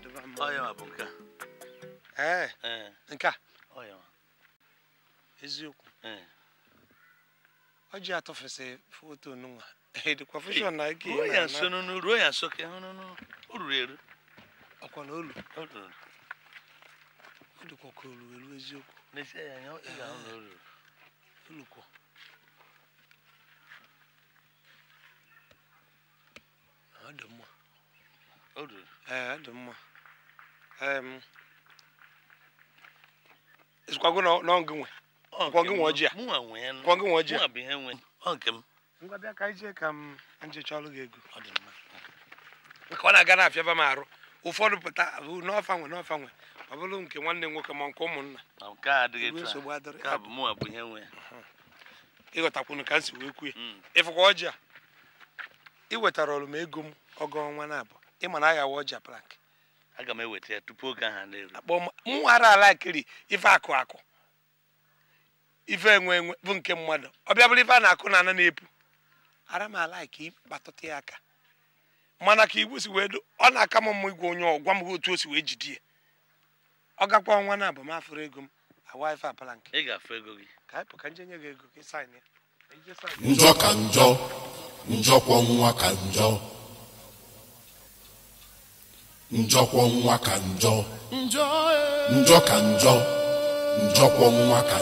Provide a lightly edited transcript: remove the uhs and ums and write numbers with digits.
Adịba mma. Ọ ya bụ nke a. Ee. Ee. Nke a. Ọ ya. Eziokwu. Ee. Ọjị atọfesị foto nụnwa. Dịkwa fushọn na ike. Ruo ya nso nụnụ, ruo ya nso ka ịhụ nụnụ. O ruru eru. Ọkwa na olu. O ruru. Ọ dịkwa ka olu eru eziokwu. N'ezie ya anya, ị ga-ahụ na o ruru. Olukwa. Ọ dị mma. O ruru. Ee, ọ dị mma. Ịsịkwago na ọ gị nwe. Ọ Kwọ nke gị m. nwe ọjị a? Mụnwa nwe ya nụ. Kwọ gị nwe ọjị a? Mụnwa bụ ihe nwe. Ọ nke m. Ngwa bịa ka anyị jee ka m njecha ọrụ gị ego. Ọ dị mma. Maka ọ na-aga na-afịaba m arụ. Ụfọdụ pụta bụ n'ọfa nwe n'ọfa nwe. Ọ bụrụ nke nwanne m nwoke ma nke ụmụnna. Na nke a adịghị Iwe etu a. nsogbu adịrị. Nke a bụ mụnwa bụ ihe nwe. Ịghọtakwunu ka m si wee kwue. Mm. Ịfụkwa ọjị a? Ị wetara ọrụ m ego m ọgọ ọnwa na-abụ. Ị ma na a ga-awa ọjị a plank. Aga m eweta ya tupu oge ahụ na-eru. Akpọ m mụ ara ala kiri ife akụ akụ. Ife enwe enwe bụ nke mmadụ. Ọ bịa bụrụ ife a na-akụ na ana na-epu. Ara m ala ka ịkpatụta ya aka. Mana ka igwe si wee do, ọ na-aka m mma igwe onye ọgwa m otu o si wee jide ya. Ọ gakwa ọnwa na abụ m afụrụ ego m awa ife apala nke. Ị ga-afụ ego gị. Ka anyị pụ ka nje nye gị ego ka ị saịn ya. Ka ije saịn ya. Njọ ka njọ, njọkwọ nwa ka njọ. Njọkwọ nwa ka njọ. Njọ ka njọ, njọkwọ nwa ka